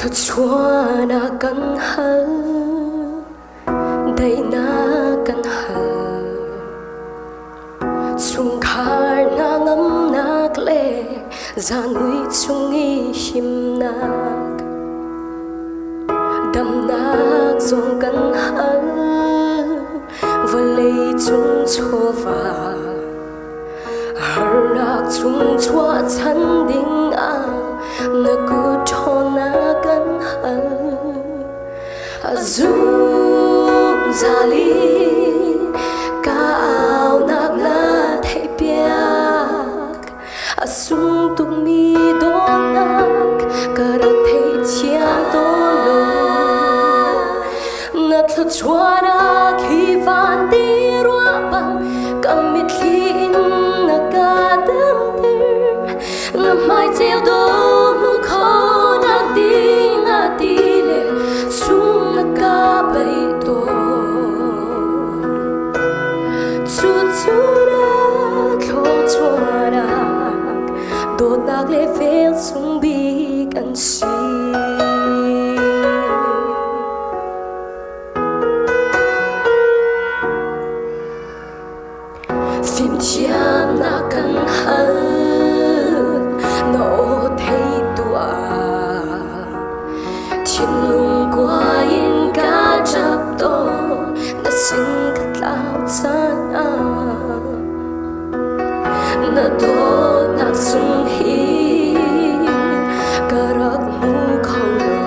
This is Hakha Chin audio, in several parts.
Thluachuahnak kan hal, daihnak kan hal. Chungkhar hna ngamnak le zaanmui chung i himnak. Damnak zong kan hal, vawlei cung chawva. Harnak chung chuahchan ding ah na kut ṭhawnnak kan hal. A zungzal in ka aunak na theihpiak. A sung tukmi dawtnak ka rak theithiam tawn lo. Na thluachuahnak hi van ti ruah bang ka mitthli in na ka damter. Na hmai ceu dawh hmu kho nak ding na ti le chung na ka paih tawn. Cu cu na thluachuahnak dawtnak le vel sung bik an si. Fimthiamnak kan hal, na aw thei tuah. Thinlung kua in ka ṭap tawn, na sin ka tlau caan ah. Na dawtnak sung hi ka rak hmu kho lo.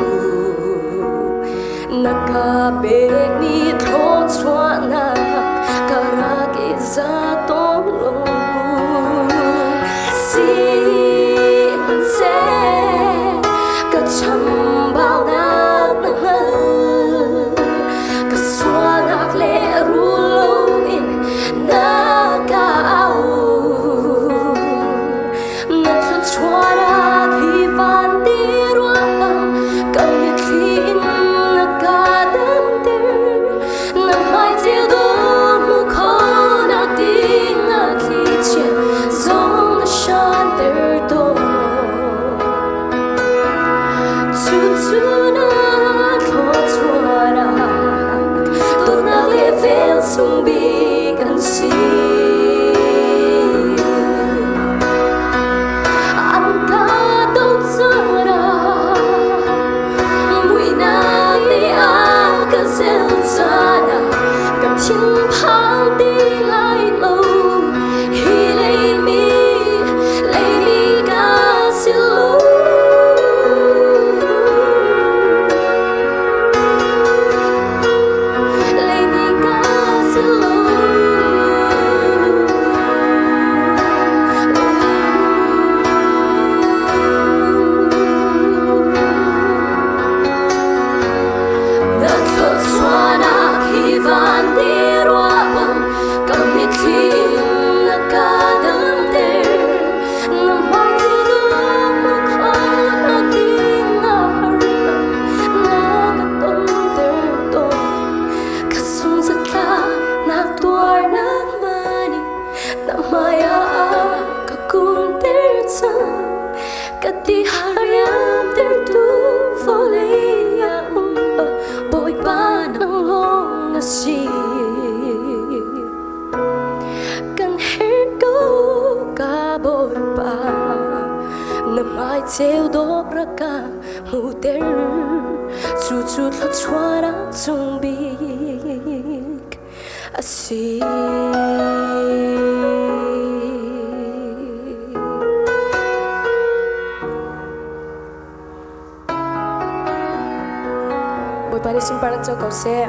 Na ka pekmi thluachuahnak ka rak i za tawn lo. Sihmanhseh ka chambaunak na hngal, ka sualnak le rul loin na ka auh. Na thluachuahnak hi van ti ruahbang ka mitthli in na ka damter. Na hmai ceu dawh hmu kho nak ding na thlichia zong na shanter tawn. Cucu na thluachuahnak dawtnak le vel sung bik an si. An ka dawt caan muihnak nih a ka zelh caan ah ka thinphang ti lai lo. Hi leimi, leimi ka si lo. Leimi ka si lo. Na thluachuahnak hi van ti ruah bang ka mitthli na ka damter. Na hmai cu dawm a kho na ding na har bang na ka tonter tawn. Ka sung zatla nak tuarnak mani na hmai ah ka kunter cang. Ka ti hariam tertu vawlei ah um Bawipa nang lawng na si. Kan herh ko ka Bawipa, na hmai ceu dawh rak ka hmuhter. Cucu thluachuahnak cung bik a si. Bawipa nih sunparnak co ko seh.